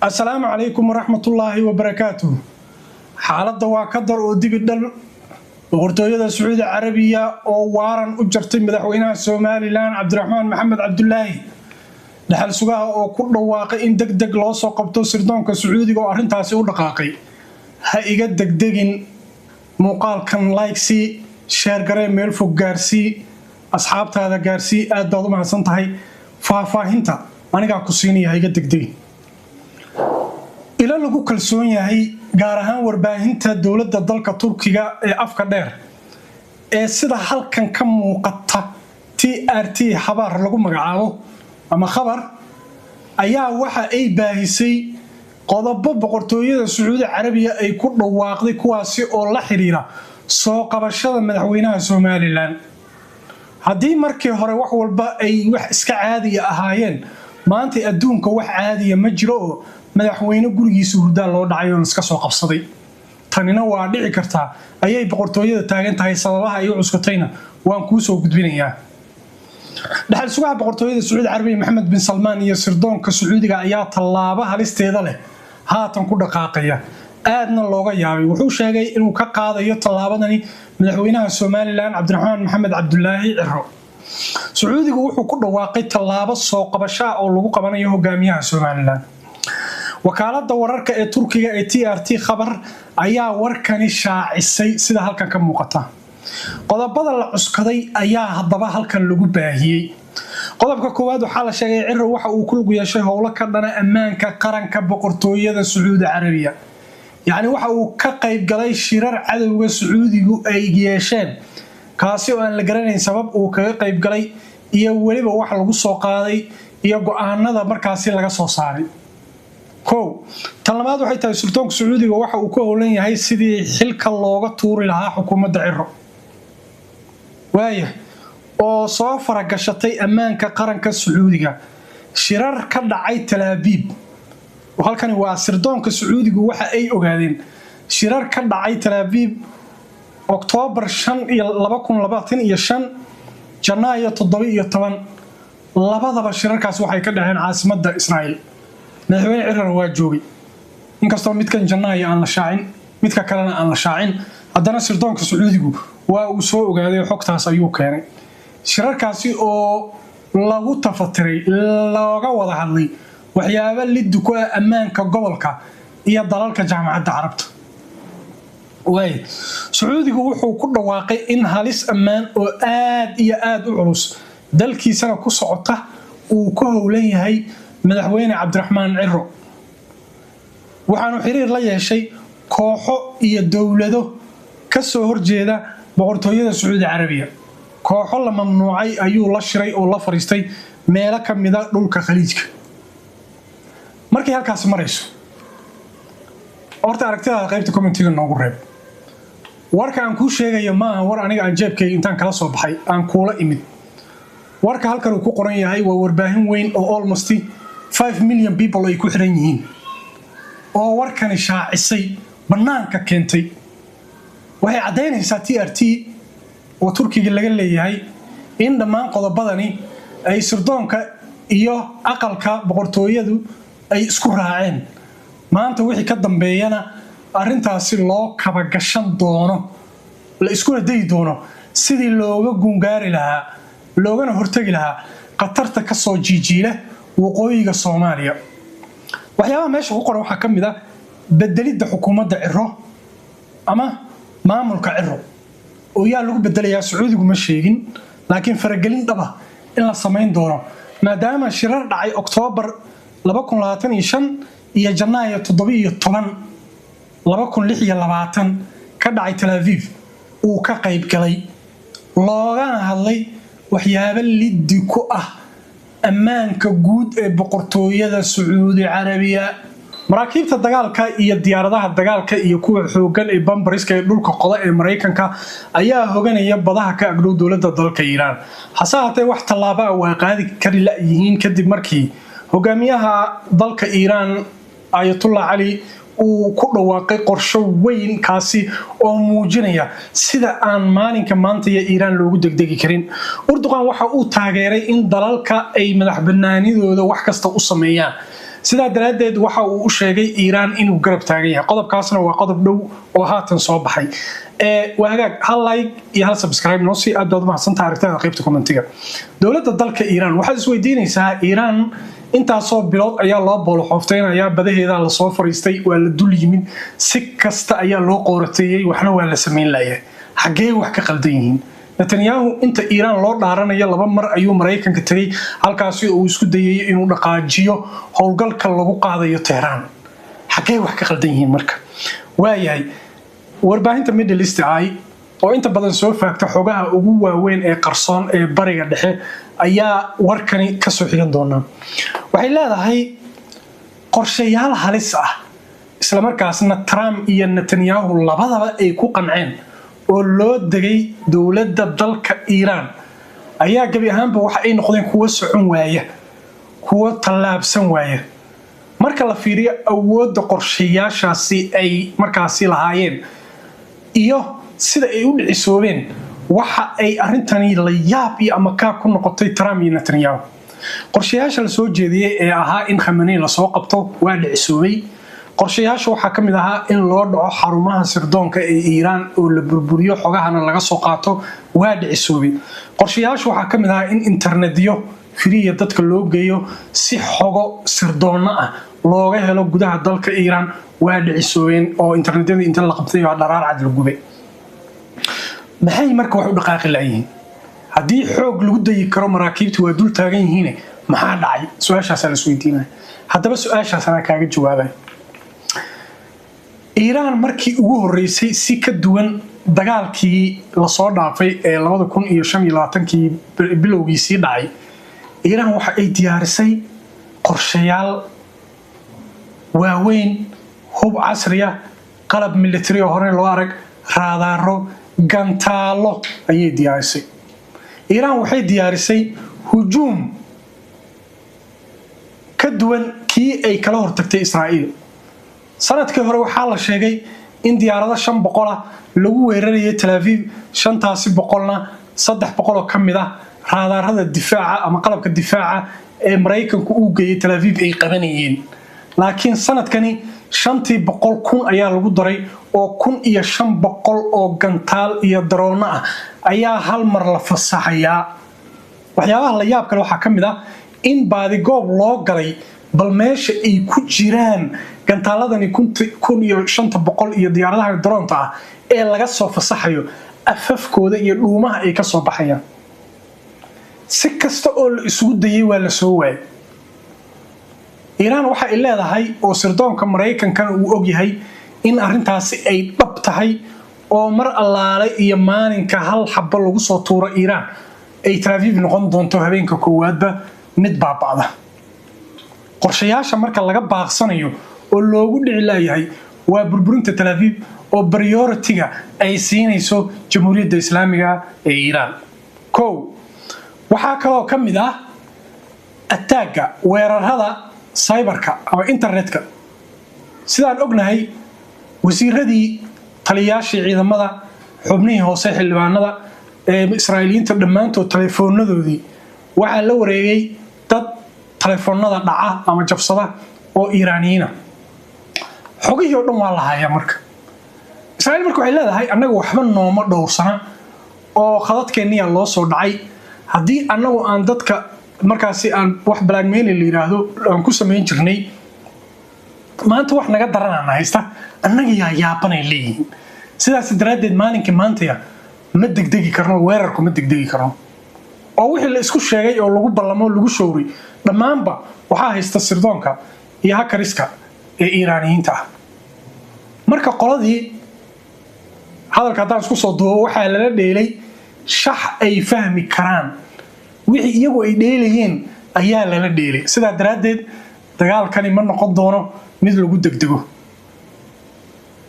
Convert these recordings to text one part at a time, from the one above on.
Asalaamu calaykum waraxmatullaahi wabarakaatuh. Xaaladda waa ka dar oo dibi dhal. Boqortooyada Sacuudi Carabiya oo waaran u jartay madaxweynaha Somaliland Cabdiraxmaan Maxamed Cabdulaahi, dhaxal sugaha oo ku dhawaaqay in deg deg loo soo qabto sirdoonka Sacuudiga oo arrintaasi u dhaqaaqay. Ha iga degdegin, muuqaalkan like-sii, share garee, meel fog gaarsii, asxaabtaada gaarsii. Aad baad u mahadsan tahay. Faahfaahinta anigaa ku siinaya, ha iga degdegin. Ilo lagu kalsoon yahay, gaar ahaan warbaahinta dowladda dalka Turkiga ee afka dheer ee sida halkan ka muuqata TRT Haber lagu magacaabo ama Khabar, ayaa waxa ay baahisay qodobo boqortooyada Sacuudi Carabiya ay ku dhawaaqday, kuwaasi oo la xiriira soo qabashada madaxweynaha Somaliland. Haddii markii hore wax walba ay wax iska caadiya ahaayeen, maanta adduunka wax caadiya ma jiro oo madaxweyne gurigiisa hurdaa loo dhacay oo iska soo qabsaday. Tanina waa dhici kartaa ayay boqortooyada taagan tahay. Sababaha ay u cuskatayna waan kuu soo gudbinayaa. Dhaxal sugaha boqortooyada Sacuudi Carabiya Maxamed bin Salmaan iyo sirdoonka Sacuudiga ayaa tallaabo halisteeda leh haatan ku dhaqaaqaya, aadna looga yaabay. Wuxuu sheegay inuu ka qaadayo tallaabadani madaxweynaha Somaliland Cabdiraxmaan Maxamed Cabdulaahi Ciro. Sacuudigu wuxuu ku dhawaaqay tallaabo soo qabashaa oo lagu qabanayo hogaamiyaha Somaliland. Wakaalada wararka ee Turkiga ee TRT Khabar ayaa warkani shaacisay, sida halkan ka muuqata. Qodobada la cuskaday ayaa haddaba halkan lagu baahiyey. Qodobka koowaad, waxaa la sheegay Ciro waxa uu ku lug yeeshay howlo ka dhana ammaanka qaranka boqortooyada Sacuudi Carabiya. Yacni waxa uu ka qayb galay shirar cadowga Sacuudigu ay yeesheen, kaasi oo aan la garanayn sabab uu kaga qayb galay iyo weliba wax lagu soo qaaday iyo go-aanada markaasi laga soo saaray. Kow, tan labaad waxay tahay sultaanka Sacuudiga waxa uu ku howlan yahay sidii xilka looga tuuri lahaa xukuumadda Ciro, waaya oo soo faragashatay ammaanka qaranka Sacuudiga. Shirar ka dhacay Talaabiib, halkani waa sirdoonka Sacuudigu waxa ay ogaadeen shirar ka dhacay Talaabiib Oktoobar 5 iyo 2025, Janaayo 17, labadaba shirarkaas waxay ka dhaceen caasimadda Israa'iil. Madaxweyne Cirana waa joogay. Inkastoo midkan Janaayo aan la shaacin, midka kalena aan la shaacin, haddana sirdoonka Sacuudigu waa uu soo ogaaday, xogtaas ayuu keenay. Shirarkaasi oo lagu tafatiray, looga wada hadlay waxyaabo liddi ku ah ammaanka gobolka iyo dalalka Jaamacadda Carabta. Waay, Sacuudigu wuxuu ku dhawaaqay in halis ammaan oo aad iyo aad u culus dalkiisana ku socota uu ka howlan yahay madaxweyne Cabdiraxmaan Ciro. Waxaanu xiriir la yeeshay kooxo iyo dowlado ka soo horjeeda boqortooyada Sacuudi Carabiya. Kooxo la mamnuucay ayuu la shiray oo la fariistay meelo ka mida dhulka Khaliijka. Markay halkaasi marayso, horta aragtidaada qaybta commentiga noogu reeb. Warka aan kuu sheegayo maaha war aniga aan jeebkayga intaan kala soo baxay aan kuula imid. Warka halkan uu ku qoran yahay waa warbaahin weyn oo almost 5 million people ay ku xiran yihiin oo warkani shaacisay, bannaanka keentay. Waxay caddaynaysaa TRT oo Turkiga laga leeyahay in dhammaan qodobadani ay sirdoonka iyo aqalka boqortooyadu ay isku raaceen. Maanta wixii ka dambeeyana arrintaasi loo kabagashan doono, la iskuna dayi doono sidii looga gungaari lahaa, loogana hortegi lahaa khatarta kasoo jiijiila waqooyiga Soomaaliya. Waxyaabaha meesha ku qoran waxaa ka mid a bedelidda xukuumadda Ciro ama maamulka Ciro oo yaa lagu bedelayaa Sacuudigu ma sheegin, laakiin faragelin dhaba in la samayn doono, maadaama shirar dhacay Oktoobar iyo Janaayo 17, 2026 ka dhacay Tel Aviv uu ka qayb galay, loogana hadlay waxyaabo liddi ku ah ammaanka guud ee boqortooyada Sacuudi Carabiya. Maraakiibta dagaalka iyo diyaaradaha dagaalka iyo kuwa xoogan ee bambariska ee dhulka qoda ee Maraykanka ayaa hoganaya badaha ka agdhow dowladda dalka Iiraan. Hase haatee wax tallaaba ah waa qaadi kari la-yihiin, kadib markii hogaamiyaha dalka Iiraan Ayatullah Cali uu ku dhawaaqay qorsho weyn, kaasi oo muujinaya sida aan maalinka maanta iyo Iiraan loogu degdegi karin. Erdogan waxa uu taageeray in dalalka ay madax banaanidooda wax kasta u sameeyaan. Sidaa daraaddeed waxa uu u sheegay Iiraan inuu garab taagan yahay. Qodobkaasna waa qodob dhow oo haatan soo baxay. Waa hagaag, hal like iyo hal subscribe noo sii. Aad baad umahadsantaha. Aragtada qaybta commentiga. Dowladda dalka Iiraan, waxaad isweydiinaysaa, Iiraan intaasoo bilood ayaa loo booloxoofteynayaa, badaheedaa lasoo fariistay, waa la dul yimid, si kasta ayaa loo qoorateeyey, waxna waa la samayn layahay. Xaggee wax ka qaldan yihiin? Netanyahu inta Iiraan loo dhaaranayo laba mar ayuu Maraykanka tegey, halkaasi uu isku dayay inuu dhaqaajiyo howlgalka lagu qaadayo Tehraan. Xaggee wax ka qaldan yihiin? Marka waayahay, warbaahinta Middle East Eye oo inta badan soo faagta xogaha ugu waaweyn ee qarsoon ee Bariga Dhexe ayaa warkani kasoo xigan doonaa. Waxay leedahay qorshayaal halis ah, islamarkaasna Trump iyo Netanyahu labadaba ay ku qanceen oo loo degay dowladda dalka Iiraan ayaa gebi ahaanba waxa ay noqdeen kuwo socon waaya, kuwo tallaabsan waaya. Marka la fiiriyo awoodda qorshayaashaasi ay markaasi lahaayeen iyo sida ay u dhicisoobeen, waxa ay arrintani la yaab iyo amakaag ku noqotay Trump iyo Netanyahu. Qorshayaasha la soo jeediyey ee ahaa in Khamenei lasoo qabto waa dhicisoobay. Qorshayaasha waxaa ka mid ahaa in loo dhaco xarumaha sirdoonka ee Iiraan oo la burburiyo, xogahana laga soo qaato, waa dhicisoobay. Qorshayaasha waxaa ka mid ahaa in internetyo free ah dadka loo geeyo si xogo sirdoonno ah looga helo gudaha dalka Iiraan, waa dhicisoobeen oo internetyadii inta la qabtay waa dharaar cad la gubay. Maxay marka wax u dhaqaaqi laayihiin? Haddii xoog lagu dayi karo, maraakiibta waa dul taagan yihiin, maxaa dhacay? Su-aashaasaa la isweydiinaya. Haddaba su-aashaas anaa kaaga jawaabay. Iiraan markii ugu horreysay, si ka duwan dagaalkii lasoo dhaafay ee 2025-kii bilowgiisii dhacay, Iiraan waxa ay diyaarisay qorshayaal waaweyn, hub casriya, qalab military oo hore loo arag, raadaaro, gantaalo ayay diyaarisay. Iiraan waxay diyaarisay hujuum ka duwan kii ay kala hortagtay Israa'iil sanadkii hore. Waxaa la sheegay in diyaarado 500 ah lagu weerarayay Tel Aviv, shantaasi boqolna 300 oo ka mid ah raadaarada difaaca ama qalabka difaaca ee Maraykanku uu geeyey Tel Aviv ay qabanayeen. Laakiin sanadkani 500-tii 1000 ayaa lagu daray, oo 1500 oo gantaal iyo daroono ah ayaa hal mar la fasaxayaa. Waxyaabaha la yaab kale waxaa ka mid ah in baadigoob loo galay bal meesha ay ku jiraan gantaaladani 1500 iyo diyaaradaha daroonta ah ee laga soo fasaxayo, afafkooda iyo dhuumaha ay ka soo baxayaan. Si kasta oo la isugu dayay waa la soo waayay. Iiraan waxa ay leedahay, oo sirdoonka Maraykankana uu ogyahay, in arrintaasi ay dhab tahay oo mar allaale iyo maalinka hal xabo lagu soo tuuro Iiraan ay Tel Aviv noqon doonto habeenka koowaadba mid baaba'da. Qorshayaasha marka laga baaqsanayo oo loogu dhici laayahay waa burburinta Tel Aviv oo priority-ga ay siinayso Jamhuuriyadda Islaamiga ee Iiraan. Kow, waxaa kaloo ka mid ah attack-ga, weerarada cyberka ama internetka. Sidaan ognahay, wasiiradii, taliyaashii ciidamada, xubnihii hoose, xildhibaanada ee Israa'iiliyiinta dhammaantood teleefoonadoodii waxaa la wareegay dad telefoonada dhaca ama jabsada oo Iiraaniyiina. Xogihii oo dhan waa la hayaa. Marka Israa'iil marka waxay leedahay, annaga waxba nooma dhowrsana oo khadadkeenniyaa loo soo dhacay. Haddii annagu aan dadka markaasi aan wax blackmailing la yidhaahdo aan ku samayn jirnay, maanta wax naga daranana haysta, annaga yaa yaabanay leeyihiin. Sidaas daraaddeed maalinkii maantaya ma degdegi karno, weerarku ma degdegi karno, oo wixii la isku sheegay oo lagu ballamo, lagu showray, dhammaanba waxaa haysta sirdoonka iyo hackers-ka ee Iiraaniyiinta ah. Marka qoladii, hadalka haddaan isku soo duubo, waxaa lala dheelay shax ay fahmi karaan. Wixii iyagu ay dheelayeen ayaa lala dheelay. Sidaa daraaddeed dagaalkani ma noqon doono mid lagu degdego.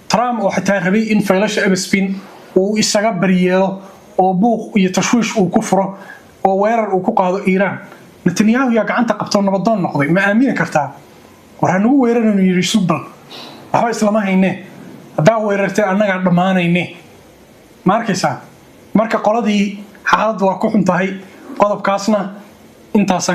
Trump oo xitaa rabay in faylasha Epstein uu isaga baryeelo oo buuq iyo tashwiish uu ku furo oo weerar uu ku qaado Iiraan, Netanyahu yaa gacanta qabto, nabadoon noqday. Ma aamini kartaa? War hanugu weeraranu yidhi, sugbal, waxba islama hayne, haddaa weerartay annagaa dhammaanayne. Ma arkaysaa? Marka qoladii xaaladdu waa ku xun tahay. Qodobkaasna intaas.